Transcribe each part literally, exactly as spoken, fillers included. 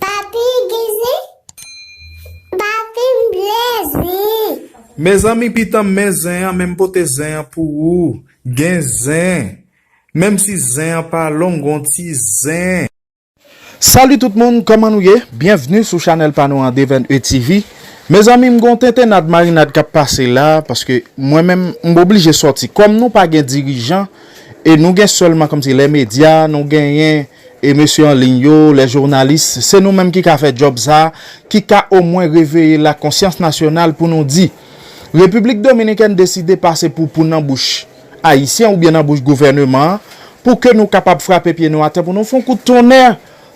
Papi gen zen? Papi m gen zen. Mezanmi, pitan m men zen an, men m pote zen an pou ou. Gen zen. Menm si zen an pa long, gon ti zen. Salut tout moun, kòman nou ye? Byenvni sou chanèl pa nou an, Devèn E T V. Mezanmi, m gon tentennad marinad k ap pase la, paske mwen menm, m oblije sòti. Kòm nou pa gen dirijan, e nou gen sèlman kòmsi lè medya, nou genyen e mesye an liy yo, lè jounalis, se nou menm ki ka fè djòb sa a, ki ka omwen reveye lakonsyans nasyonal pou nou di, Repiblik Dominikèn deside pase poupou nan bouch Ayisyen oubyen nan bouch gouvèneman an, pou ke nou kapab frape pye nou atè, pou nou fè yon kout tonnè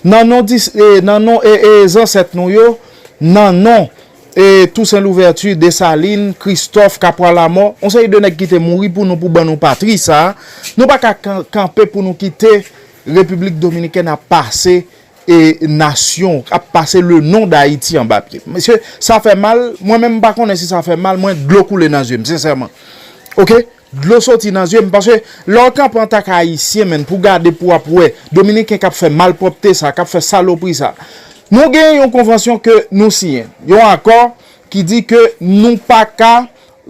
nan non dis, e, nan non, e, e, zansèt nou yo, nan non, e, Toussaint Louverture, Desalin, Kristòf, Kapwa Lamò, yon seri de nèg ki te mouri pou nou, pou ban nou patri sa a. Nou pa ka kan-, kanpe pou nou kite Repiblik Dominikèn ap pase, e, nasyon, ap pase le non d Ayiti anba pye. Mesye, sa fè mal, mwen menm m pa konnen si sa fè mal, mwen dlo koule nan zye m, sensèman. Oke? Dlo soti nan zye m, paske lè w kanpe antanke Ayisyen, menn, pou gade, pou w ap wè Dominiken k ap fè malpwòpte sa, k ap fè salopri sa. Nou gen yon konvansyon ke nou siyen, yon akò ki di ke nou pa ka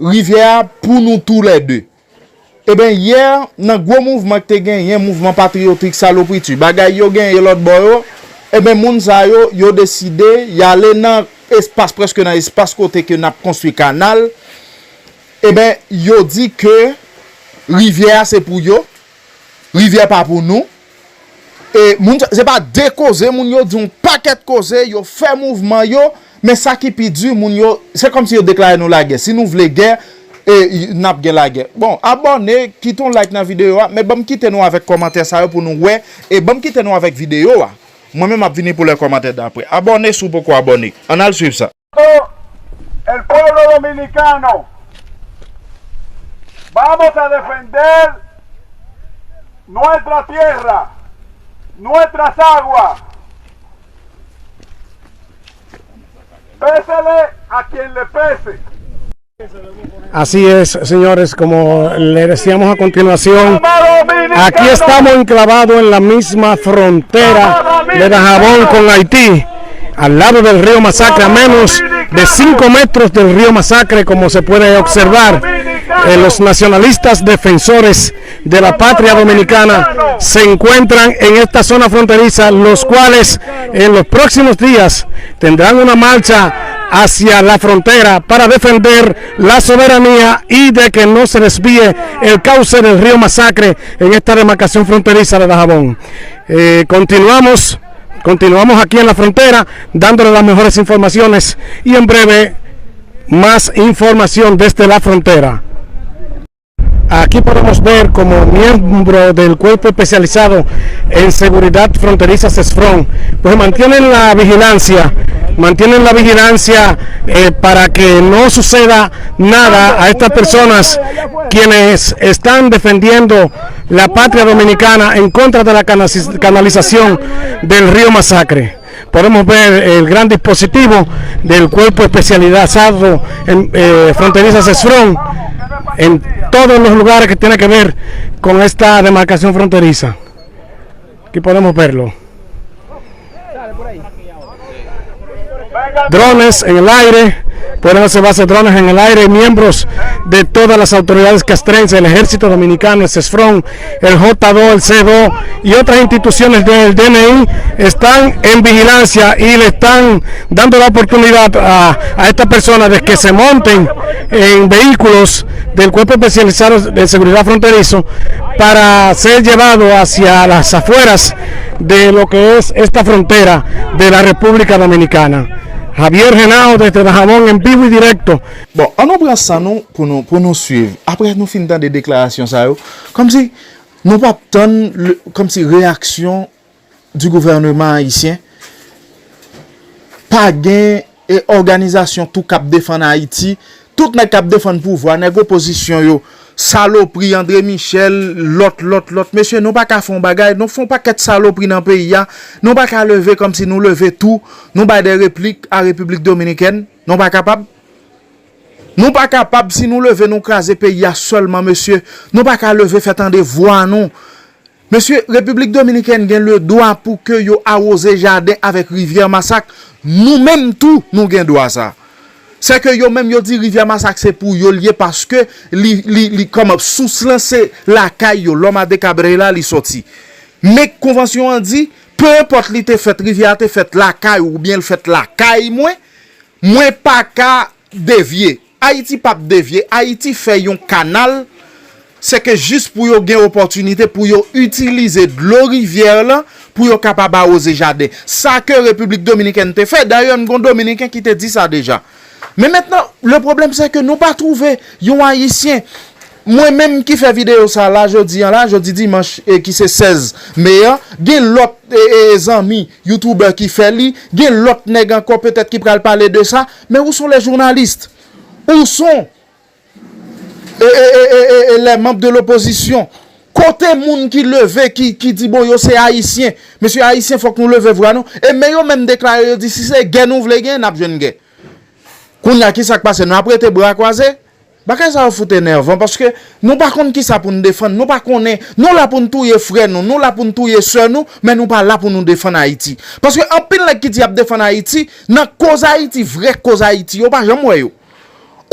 rivyè a pou nou toulède. Eben, yè, nan gwo mouvman ki te genyen, mouvman patriyotik, salopri, ti bagay yo genyen lòt bò yo, eben, moun sa yo, yo deside y ale nan espas, prèske nan espas kote ke n ap konstwi kanal, eben, yo di ke rivyè a se pou yo, rivyè pa pou nou. E moun sa, se pa de koze, moun yo di yon pakèt koze, yo fè mouvman yo, men sa ki pi di, moun yo, se kòmsi yo deklare nou lagè. Si nou vle gè, e, y-, n ap gen lagè. Bon, abòne, kite yon like nan videyo a, men ban m kite nou avèk kòmantè sa yo pou nou wè, e ban m kite nou avèk videyo a. Mwen menm ap vini pou lè kòmantè dapre. Abòne si w poko abòne. Ann al swiv sa. El pueblo dominicano, vamos a defender nuestra tierra, nuestras aguas, pésele a quien le pese. Así es, señores, como le decíamos a continuación, aquí estamos enclavados en la misma frontera de Dajabón con Haití, al lado del río Masacre, a menos de cinco metros del río Masacre, como se puede observar. Eh, los nacionalistas defensores de la patria dominicana se encuentran en esta zona fronteriza, los cuales en los próximos días tendrán una marcha hacia la frontera para defender la soberanía y de que no se desvíe el cauce del río Masacre en esta demarcación fronteriza de Dajabón. Eh, continuamos, continuamos aquí en la frontera dándole las mejores informaciones y en breve más información desde la frontera. Aquí podemos ver como miembro del Cuerpo Especializado en Seguridad Fronteriza, SESFRON, pues mantienen la vigilancia, mantienen la vigilancia, eh, para que no suceda nada a estas personas quienes están defendiendo la patria dominicana en contra de la canaliz-, canalización del río Masacre. Podemos ver el gran dispositivo del Cuerpo Especializado en, eh, Fronteriza, SESFRON, en todos los lugares que tiene que ver con esta demarcación fronteriza. Aquí podemos verlo. Drones en el aire, pueden observarse drones en el aire, miembros de todas las autoridades castrenses, el ejército dominicano, el SESFRON, el J dos, el C dos y otras instituciones del D N I están en vigilancia y le están dando la oportunidad a, a estas personas de que se monten en vehículos del Cuerpo Especializado de Seguridad Fronterizo para ser llevado hacia las afueras de lo que es esta frontera de la República Dominicana. Javier Genao desde Dajabón en vivo y directo. Bon, ann nou pran san nou pou nou, pou nou swiv. Apre nou fin tande deklarasyon sa yo, kòmsi nou p ap tann, le- kòmsi reyaksyon di gouvèneman ayisyen. Pa gen, e, òganizasyon tou k ap defann Ayiti. Tout nèg k ap defann pouvwa, nèg opozisyon yo, salopri, André Michel, lòt, lòt, lòt. Mesye, nou pa ka fè yon bagay, nou fè yon pakèt salopri nan peyi a. Nou pa ka leve kòmsi nou leve tou, nou bay de replik a Repiblik Dominikèn. Nou pa kapab. Nou pa kapab, si nou leve, nou kraze peyi a sèlman, mesye. Nou pa ka leve, fè tande vwa nou. Mesye, Repiblik Dominikèn gen le dwa pou ke yo awoze jaden avèk rivyè Masak. Nou menm tou, nou gen dwa sa. Sèke yo menm yo di rivyè Masak se pou yo l ye paske li, li, li kòman sous lan se lakay yo, Loma de Cabrera li sòti. Men konvansyon an di, pe enpòt li te fèt, rivyè a te fèt lakay ou byen l fèt lakay mwen, mwen pa ka devye. Ayiti p ap devye, Ayiti fè yon kanal, sèke jis pou yo gen opòtinite pou yo itilize dlo rivyè lan pou yo kapab awoze jaden. Sa ke Repiblik Dominikèn te fè, dayè m gon Dominiken ki te di sa deja. Men mentnan, le pwoblèm sèke nou pa twouve yon Ayisyen. Mwen menm ki fè videyo sa la jodi an la, jodi dimanch e ki se sèz me an, gen lòt e, e, e zanmi youtubè ki fè li, gen lòt nèg ankò petèt ki pral pale de sa, men où sont les journalistes? Où sont e, e, e, e, e, e les membres de l'opposition? Kote moun ki leve, ki, ki di bon yo se Ayisyen? Mesye Ayisyen, fòk nou leve vwa nou. E men yo menm deklare, yo di si se gè nou vle gen, n ap jwenn gè. Kounye a, ki sa k pase? Nou ap rete bra kwaze? Bagay sa yo fout enèvan, paske nou pa konn ki sa pou n defann, nou pa konnen, nou la pou n touye frè nou, nou la pou n touye sè nou, men nou pa la pou nou defann Ayiti. Paske anpil nèg ki di y ap defann Ayiti, nan koz Ayiti, vrè koz Ayiti, yo pa janm wè yo.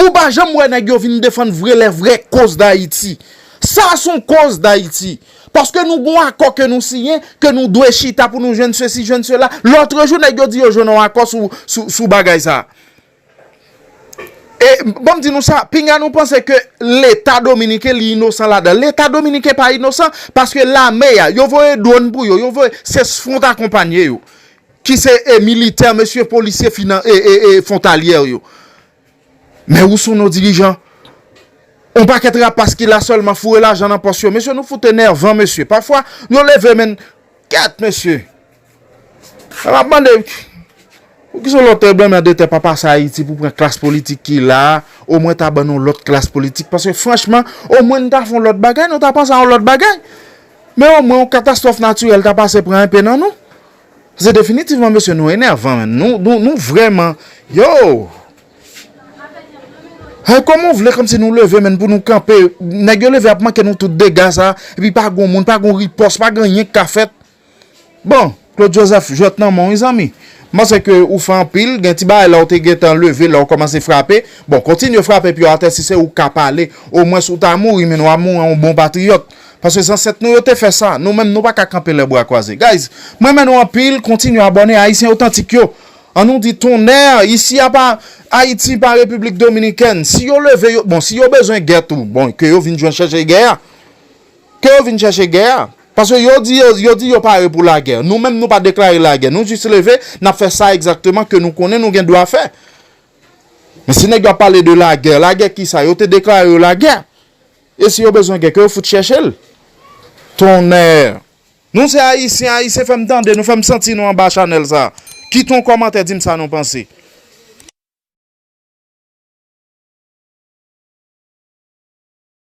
Ou pa janm wè nèg yo vin defann vre lè vrè koz Dayiti. Sa se yon koz Dayiti. Paske nou gon akò ke nou siyen, ke nou dwe chita pou nou jwenn sesi, jwenn sela. Lòtrejou, nèg yo di yo jwenn yon akò sou, sou, sou bagay sa. E, ban m di nou sa, pinga nou panse ke Leta dominiken li inosan ladan. Leta dominiken pa inosan, paske lame a, yo voye dwòn pou yo, yo voye, se front akonpanye yo. Ki se, e, militè, mesye polisye, finan, e, e, e, fwontalyè yo. Men où sont nos dirigeants? On pakèt rapas ki la sèlman foure lajan nan pòch yo. Mesye, nou fout enèvan, mesye. Pafwa, yo leve men, kèt, mesye. M ap mande, poukisa lòt blan de tè pa pase Ayiti pou pran klas politik ki la a, omwen ta ban nou lòt klas politik? Paske franchman, omwen nou ta fè yon lòt bagay, nou ta panse a yon lòt bagay. Men omwen yon katastwòf natirèl ta pase pran enpe nan nou. Se definitivman, mesye, nou enèvan, menn. Nou, nou, nou vrèman, yo! Hey, kòman w vle kòmsi nou leve, menn, pou nou kanpe? Nèg yo leve ap manke nou tout dega sa, epi pa gon moun, pa gon ripòs, pa gen anyen k ka fèt. Bon, Claude Joseph, jwèt nan men w, wi, zanmi. M panse ke ou fè anpil, gen ti bagay la w te gentan leve, la w kòmanse frape. Bon, kontinye frape pye w atè si se ou k ka pale. Omwens ou ta mouri, men w ap mouri an yon bon patriyòt. Paske zansèt nou yo te fè sa. Nou menm nou pa ka kanpe lè bra kwaze. Guys, mwen renmen nou anpil, kontinye abòne, Ayisyen otantik yo. An nou di tonnè, isi a pa Ayiti, pa Repiblik Dominikèn. Si yo leve, yo, bon, si yo bezwen gè tou, bon, ke yo vin jwenn chèche gè a. Ke yo vin chèche gè a. Paske yo di yo, yo di yo pare pou lagè. Nou menm nou pa deklare lagè. Nou jis leve, n ap fè sa egzakteman ke nou konnen nou gen dwa fè. Men si nèg yo ap pale de lagè, lagè kisa? Yo te deklare yo lagè. E si yo bezwen gè, ke yo fout chèche l. Tonnè. Nou se Ayisyen, Ayisyen fè m tande, nou fè m santi nou anba chanèl sa. Kite yon kòmantè, di m sa nou panse.